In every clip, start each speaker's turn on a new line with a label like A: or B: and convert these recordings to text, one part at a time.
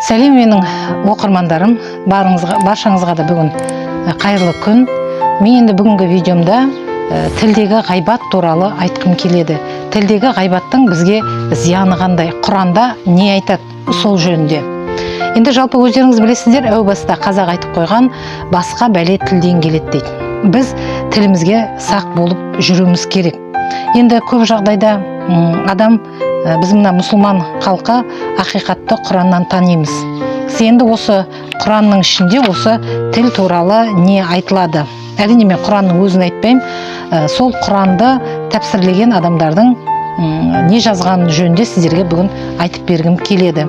A: Сәлем, менің оқырмандарым! Барыңызға, баршаңызға да бүгін қайырлы күн. Мен енді бүгінгі видеомда тілдегі ғайбат туралы айтқым келеді. Тілдегі ғайбаттың бізге зияны қандай, Құранда не айтады сол жөнінде. Енді жалпы өздеріңіз білесіздер, әу баста қазақ айтып қойған: «Басқа бәле тілден келеді», – дейді. Біз тілімізге сақ болып жүруіміз керек. Енді көп жағдайда адам, біз, мына мұсылман халқы, ақиқатты Құраннан танимыз. Енді осы Құранның ішінде осы тіл туралы не айтылады? Әрине, мен Құранның өзін айтпаймын, сол Құранды тәпсірлеген адамдардың не жазғаны жөнінде сіздерге бүгін айтып бергім келеді.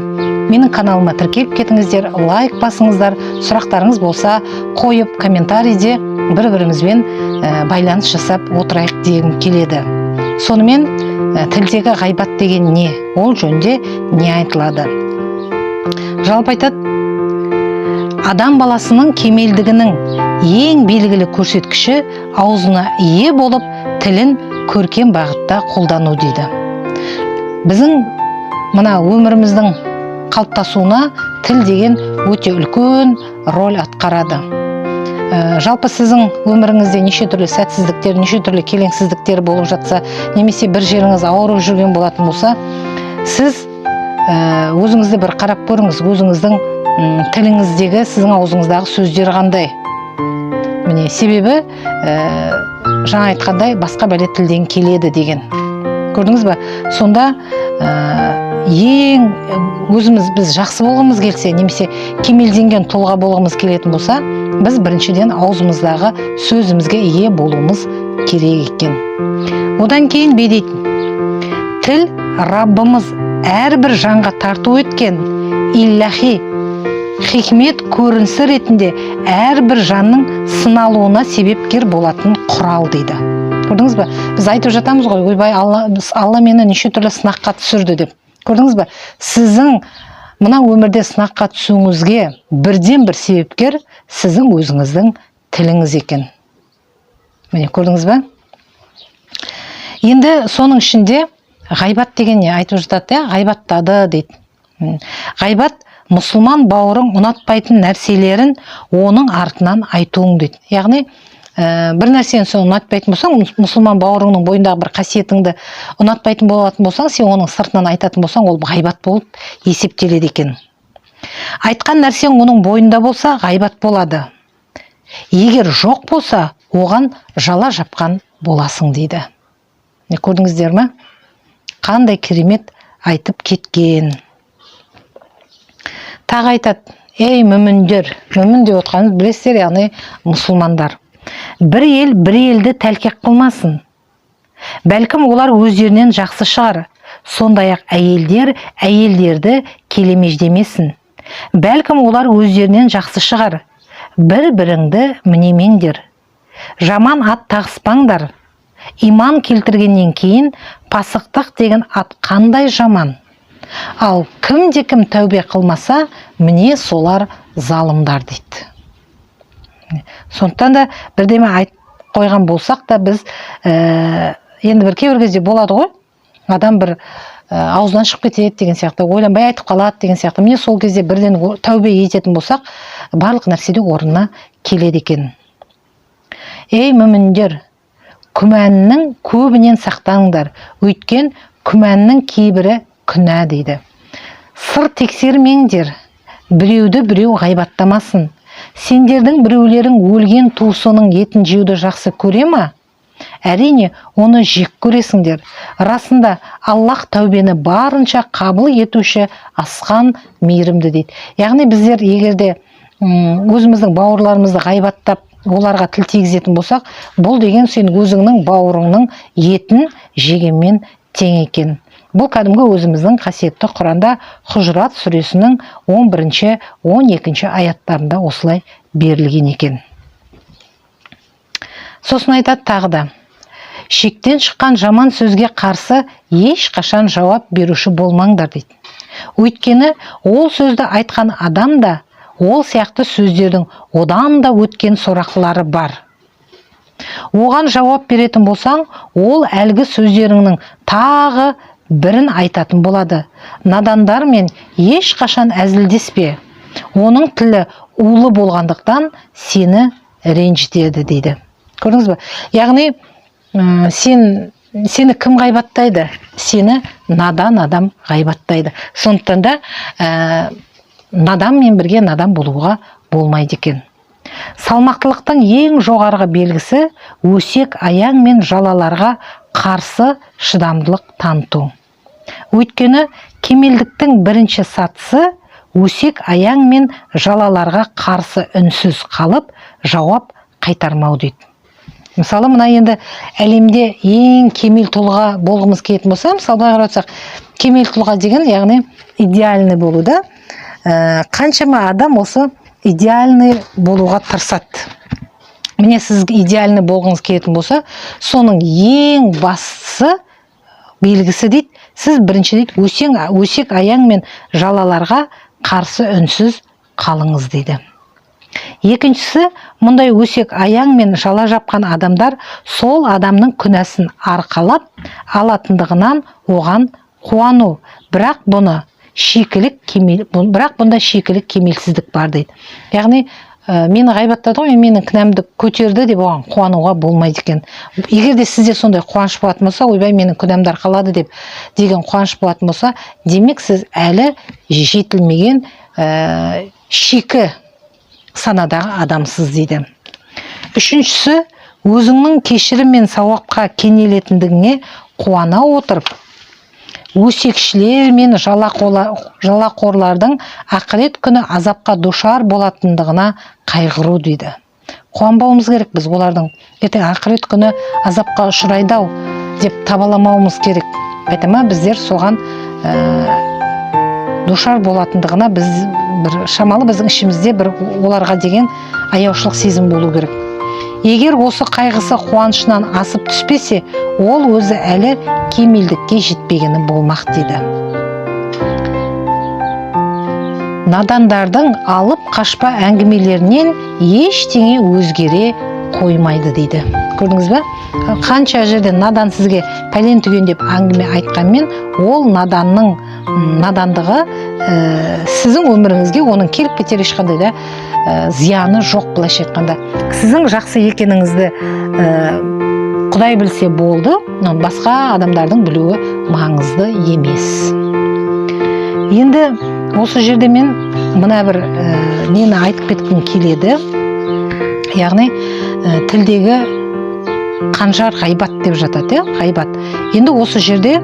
A: Менің каналыма тіркеліп кетіңіздер, лайк басыңыздар, сұрақтарыңыз болса қойып, комментарийде бір бірімізбен байланыс жасап отырайық дегім келеді. Сонымен, тілдегі ғайбат деген не, ол жөнінде не айтылады? Жалпы айтады: адам баласының кемелдігінің ең белгілі көрсеткіші аузына ие болып, тілін көркем бағытта қолдану, дейді. Біздің мына өміріміздің қалыптасуына тіл деген өте үлкен роль атқарады. Жалпы сіздің өміріңізде неше түрлі сәтсіздіктер, неше түрлі келеңсіздіктер болып жатса немесе бір жеріңіз ауырып жүрген болатын болса, сіз өзіңізді бір қарап көріңіз: өзіңіздің тіліңіздегі, сіздің аузыңыздағы сөздер қандай? Міне, себебі жаңа айтқандай, басқа бәле тілден келеді деген, көрдіңіз ба? Сонда ең өзіміз, біз жақсы болғымыз келсе немесе кемелденген тұлға болғымыз келетін болса, біз біріншіден аузымыздағы сөзімізге ие болуымыз керек екен. Одан кейін бүй дейді: тіл Раббымыз әрбір жанға тарту еткен иллахи хикмет көрінісі ретінде әрбір жанның сыналуына себепкер болатын құрал, дейді. Көрдіңіз ба, біз айтып жатамыз ғой: «Ойбай, Алла, Алла мені неше түрлі сынаққа түсірді», – деп. Көрдіңіз ба, сіздің мына өмірде сынаққа түсуіңізге бірден бір себепкер сіздің өзіңіздің тіліңіз екен. Міне, көрдіңіз ба? Енді соның ішінде ғайбат деген не айтып жатады, иә? Ғайбаттады дейді. Ғайбат – мұсылман бауырың ұнатпайтын нәрселерін оның артынан айтуың, дейді. Яғни бір нәрсені сен ұнатпайтын болсаң, мұсылман бауырыңның бойындағы бір қасиетіңді ұнатпайтын болатын болсаң, сен оның сыртынан айтатын болсаң, ол ғайбат болып есептеледі екен. Айтқан нәрсең оның бойында болса, ғайбат болады, егер жоқ болса, оған жала жапқан боласың, дейді. Не, көрдіңіздер ме, қандай керемет айтып кеткен? Тағы айтады: ей, мүміндер! Мүмін деп отқанымыз, білесіздер, яғни мұсылмандар. Бір ел бір елді тәлкек қылмасын, бәлкім, олар өздерінен жақсы шығар. Сондай ақ әйелдер әйелдерді келемеждемесін, бәлкім, олар өздерінен жақсы шығар. бір біріңді мінемеңдер, жаман ат тағыспаңдар. Иман келтіргеннен кейін пасықтық деген ат қандай жаман! Ал кімде кім тәубе қылмаса, міне, солар залымдар, дейді. Сондықтан да бірдеме айтып қойған болсақ та, біз енді бір кейбір кезде болады ғой, адам бір аузынан шығып кетеді деген сияқты, ойланбай айтып қалады деген сияқты. Міне, сол кезде бірден тәубе ететін болсақ, барлық нәрсе де орнына келеді екен. Ей, мүміндер, күмәннің көбінен сақтаныңдар, өйткені күмәннің кейбірі күнә, дейді. Сыр тексермеңдер, біреуді біреу ғайбаттамасын. Сендердің біреулерің өлген туысының етін жеуді жақсы көре ма? Әрине, оны жек көресіңдер. Расында, Аллах тәубені барынша қабыл етуші, асқан мейірімді, дейді. Яғни біздер егер де өзіміздің бауырларымызды ғайбаттап, оларға тіл тигізетін болсақ, бұл деген сен өзіңнің бауырыңның етін жегенмен тең екен. Бұл кәдімгі өзіміздің қасиетті Құранда, Хұжрат сүресінің 11, 12 аяттарында осылай берілген екен. Сосын айтады тағы да: шектен шыққан жаман сөзге қарсы ешқашан жауап беруші болмаңдар, дейді. Өйткені ол сөзді айтқан адам да ол сияқты сөздердің одан да өткен сорақылары бар. Оған жауап беретін болсаң, ол әлгі сөздеріңнің тағы бірін айтатын болады. Надандар мен ешқашан әзілдеспе. Оның тілі улы болғандықтан сені ренжітеді дейді. Көрдіңіз бе? Яғни сені кім ғайбаттайды? Сені надан адам ғайбаттайды. Сондықтан да наданмен бірге надан болуға болмайды екен. Салмақтылықтың ең жоғарғы белгісі өсек аяң мен жалаларға қарсы шыдамдылық таныту. Өйткені кемелдіктің бірінші сатысы өсек аяң мен жалаларға қарсы үнсіз қалып, жауап қайтармау дейді. Мысалы, мына енді әлемде ең кемел тұлға болғымыз келетін болса, мысалы былай қарап отырсақ, кемел тұлға деген яғни идеальный болу да. Қаншама адам осы идеальный болуға тырысады. Міне, сіз идеальный болғыңыз келетін болса, соның ең бастысы белгісі дейді, сіз бірінші дейді өсек аяң мен жалаларға қарсы үнсіз қалыңыз дейді. Екіншісі, мұндай өсек аяң мен жала жапқан адамдар сол адамның күнәсін арқалап алатындығынан оған қуану. Бірақ бұны шикілік кемел, бірақ бұнда шикілік кемелсіздік бар дейді. Яғни мені ғайбаттады ғой, менің күнәмді көтерді деп оған қуануға болмайды екен. Егер де сізде сондай қуаныш болатын болса, ойбай, менің күнәмді арқалады деп деген қуаныш болатын болса, демек сіз әлі жетілмеген, шикі санадағы адамсыз дейді. Үшіншісі, өзіңнің кешірім мен сауапқа кенелетіндігіңе қуана отырып, өсекшілер мен жалақорлардың ақырет күні азапқа душар болатындығына қайғыру дейді. Қуанбауымыз керек біз олардың ертең ақырет күні азапқа ұшырайды ау деп табаламауымыз керек. Айтама, біздер соған душар болатындығына біз бір шамалы біздің ішімізде бір оларға деген аяушылық сезім болу керек. Егер осы қайғысы қуанышынан асып түспесе, ол өзі әлі кемелдікке жетпегені болмақ дейді. Надандардың алып қашпа әңгімелерінен ештеңе өзгере қоймайды дейді. Көрдіңіз бе? Қанша жерде надан сізге пәлен түген деп әңгіме айтқанмен, ол наданның надандығы сіздің өміріңізге оның келіп кетер ешқандай да зияны жоқ, былайша айтқанда. Сіздің жақсы екеніңізді Құдай білсе болды, басқа адамдардың білуі маңызды емес. Енді осы жерде мен мына бір нені айтып кеткім келеді. Яғни тілдегі қанжар ғайбат деп жатады, иә, ғайбат. Енді осы жерде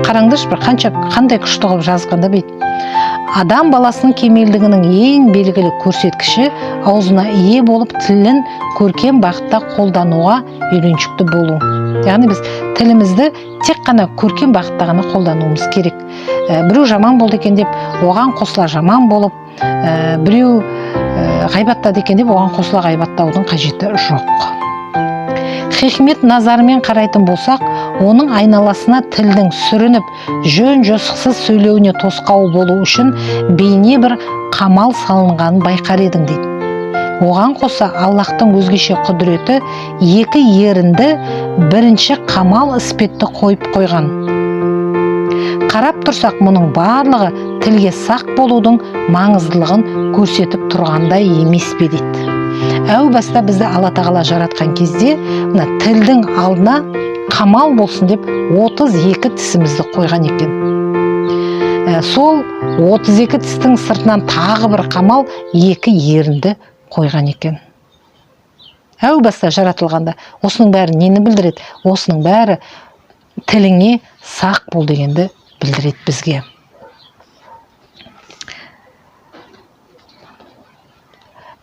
A: қараңдаршы, бір қанша қандай күшті қылып жазғанда бүйтіп. Адам баласының кемелдігінің ең белгілі көрсеткіші аузына ие болып, тілін көркем бағытта қолдануға үйреншікті болу. Яғни біз тілімізді тек қана көркем бағытта ғана қолдануымыз керек. Біреу жаман болды екен деп оған қосыла жаман болып, біреу ғайбаттады екен деп оған қосыла ғайбаттаудың қажеті жоқ. Хикмет назарымен қарайтын болсақ, оның айналасына тілдің сүрініп, жөн жосықсыз сөйлеуіне тосқауыл болу үшін бейне бір қамал салынғанын байқар едің дейді. Оған қоса Аллаһтың өзгеше құдіреті екі ерінді бірінші қамал іспетті қойып қойған. Қарап тұрсақ, мұның барлығы тілге сақ болудың маңыздылығын көрсетіп тұрғандай емес пе дейді. Әу баста бізді Алла Тағала жаратқан кезде мына тілдің алдына қамал болсын деп 32 тісімізді қойған екен. Сол 32 тістің сыртынан тағы бір қамал екі ерінді қойған екен. Әу баста жаратылғанда осының бәрі нені білдіреді? Осының бәрі тіліңе сақ бол дегенді білдіреді бізге.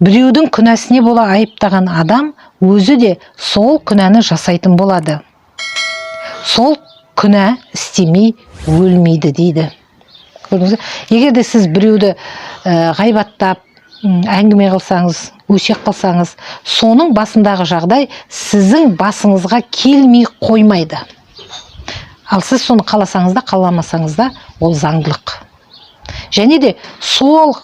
A: Біреудің күнәсіне бола айыптаған адам өзі де сол күнәні жасайтын болады. Сол күнә істемей өлмейді дейді. Көрдіңіз бе? Егер де сіз біреуді ғайбаттап, әңгіме қылсаңыз, өсек қылсаңыз, соның басындағы жағдай сіздің басыңызға келмей қоймайды. Ал сіз соны қаласаңыз да, қаламасаңыз да, ол заңдылық. Және де сол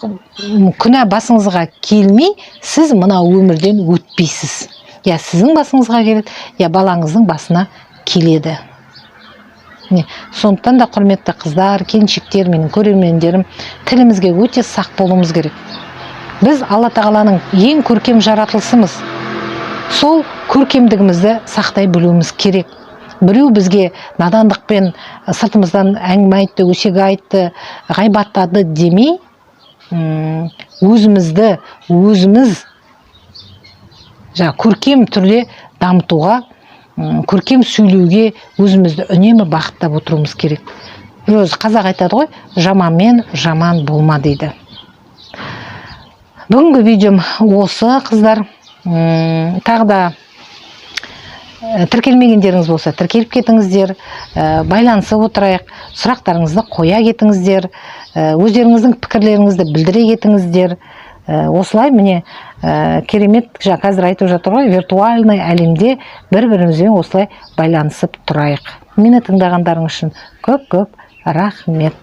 A: күнә басыңызға келмей, сіз мына өмірден өтпейсіз. Я сіздің басыңызға келеді, я балаңыздың басына келеді. Міне, сондықтан да, құрметті қыздар, келіншектер, менің көрермендерім, тілімізге өте сақ болуымыз керек. Біз Алла Тағаланың ең көркем жаратылысымыз. Сол көркемдігімізді сақтай білуіміз керек. Біреу бізге надандықпен сыртымыздан әңгіме айтты, өсек айтты, ғайбаттады демей, өзімізді өзіміз жаңа көркем түрде дамытуға, көркем сөйлеуге өзімізді үнемі бағыттап отыруымыз керек. Өзі қазақ айтады ғой, «Жаманмен жаман болма» дейді. Бүгінгі видеом осы, қыздар. Тағы да тіркелмегендеріңіз болса, тіркеліп кетіңіздер, байланысып отырайық, сұрақтарыңызды қоя кетіңіздер, өздеріңіздің пікірлеріңізді білдіре кетіңіздер. Осылай, міне, керемет, жаңа қазір айтып жатыр ғой, виртуальный әлемде бір бірімізбен осылай байланысып тұрайық. Мені тыңдағандарың үшін көп көп рахмет.